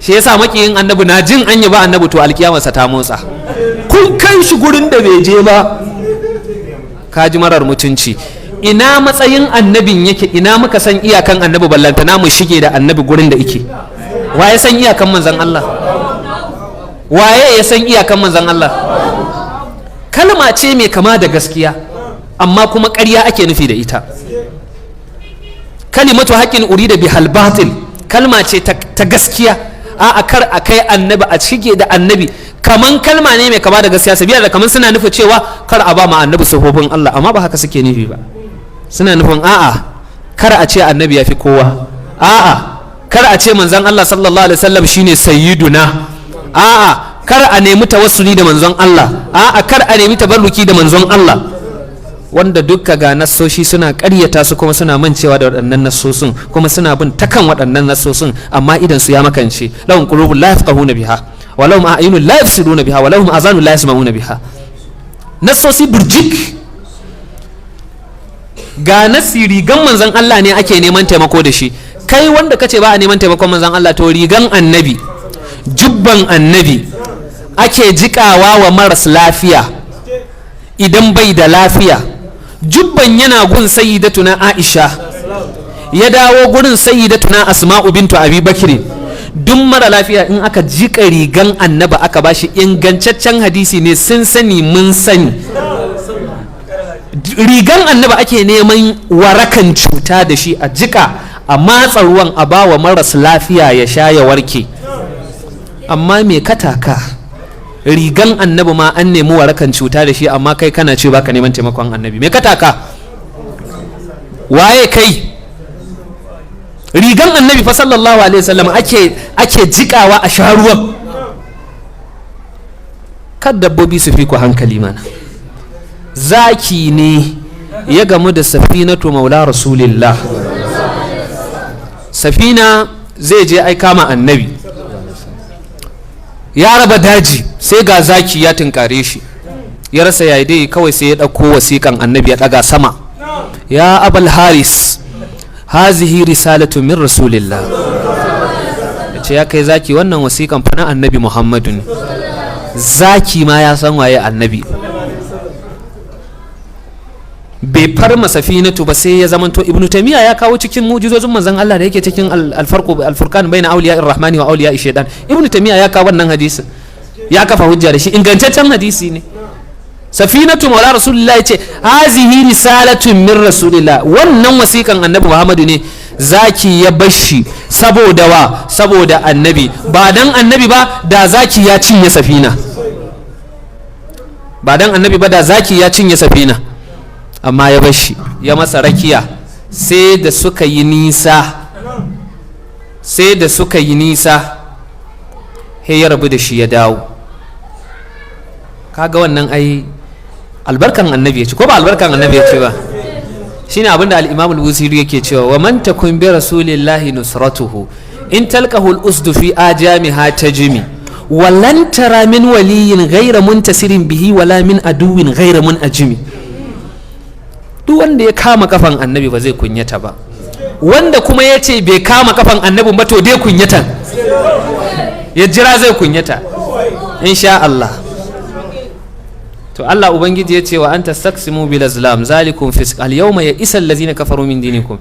Shi yasa makiyin Annabi na jin an yi ba Annabi, to alkiyamarsa ta motsa. Kun kai shi gurin da bai je ba. Ka ji marar mutunci. Ina matsayin Annabin yake? Ina muka san iyakan Annabi, ballantana mu shige da Annabi gurin da yake? Waye san iyakan Manzon Allah? Waye ya san iyakan Manzon Allah? Kalma ce mai kama da gaskiya, amma kuma ƙarya ake nufi da ita. كلمة حق أريد بها الباطل. Kalma ce ta gaskiya, a kar a kai Annabi, a shige da Annabi. Kaman kalma ne mai kama da gaskiya, sabiya da kaman suna nufi cewa kar a ba ma Annabi sifofin Allah, amma ba haka suke nufi ba. Suna nufin, a'a, kar a ce Annabi ya fi kowa, a'a, kar a ce Manzon Allah sallallahu alaihi wasallam shine sayyiduna, a'a, kar a nemi tawassuli da Manzon Allah, a'a, kar a nemi tabarruki da Manzon Allah. Wanda dukka ga nassoshi suna ƙaryata su, kuma suna mancewa da waɗannan nassosin, kuma suna bin takan waɗannan nassosin, amma idan su ya makance. لهم قلوب لا يفقهون بها ولهم أعين لا يبصرون بها ولهم آذان لا يسمعون بها. Nassosi burjik. Ga nasi, rigan Manzon Allah ne ake neman taimako da shi. Kai wanda kace ba a neman taimakon Manzon Allah, to rigan Annabi, jubban Annabi ake jikawa wa maras lafiya idan bai da lafiya. Jubban yana gun Sayyidatuna Aisha, ya dawo gurin Sayyidatuna Asma'u bintu Abi Bakri. Duk mara lafiya in aka jika rigan Annabi aka bashi, ingantaccen hadisi ne, sun sani, mun sani. Rigan Annabi ake neman warakan cuta da shi, a jika, a matsa ruwan, a bawa maras lafiya ya sha ya warke. Amma me kataka? Rigan Annabi ma an nemi warakan cuta da shi, amma kai kana ce baka neman taimakon Annabi. Me kataka? Waye kai? Rigan Annabi fa sallallahu alaihi wasallam ake jikawa a sha ruwan. Kad dabbobi su fi ku hankali mana. Zaki ne ya gamu da Safinatu Maula Rasulillah. Safina zai je aika ma Annabi, ya raba daji, sai ga zaki ya tunkare shi. Ya rasa yayi dai, kawai sai ya ɗauko wasiƙan Annabi ya ɗaga sama. يا أبا الحارس هذه رسالة من رسول الله. Ya ce, ya kai zaki, wannan wasiƙan fa na Annabi Muhammadu ne. Zaki ma ya san waye Annabi. Bai farma Safinatu ba, sai ya zamanto Ibnu Taymiya ya kawo cikin mu'jizozin Manzon Allah da yake cikin الفرق الفرقان بين أولياء الرحمن وأولياء الشيطان. Ibnu Taymiya ya kawo wannan hadisin, ya kafa hujja da shi. Ingantaccen hadisi ne. Safinatu Maula Rasulullah ya ce هذه رسالة من رسول الله. Wannan wasiƙan Annabi Muhammadu ne. Zaki ya bashi saboda wa? Saboda Annabi. Ba dan Annabi ba, da zaki ya cinye Safina. Ba dan Annabi ba, da zaki ya cinye Safina. Amma ya bashi, ya masa rakiya, sai da suka yi nisa, sai da suka yi nisa, he ya rabu da shi ya dawo. Kaga wannan ai albarkan Annabi ya ci, ko ba albarkan Annabi ya ci ba? Shine abinda al-Imam al-Busiri yake cewa: ومن تكن برسول الله نصرته إن تلقه الأسود في آجامها تجمي ولن ترى من ولي غير منتصر به ولا من عدو غير منأجم. Duk wanda ya kama kafan Annabi ba zai kunyata ba. Wanda kuma ya ce bai kama kafan Annabin ba, to dai kunyatan ya jira, zai kunyata insha Allah. To Allah Ubangiji ya ce: وأن تستقسموا بالأزلام ذلكم فسق اليوم يئس الذين كفروا من دينكم.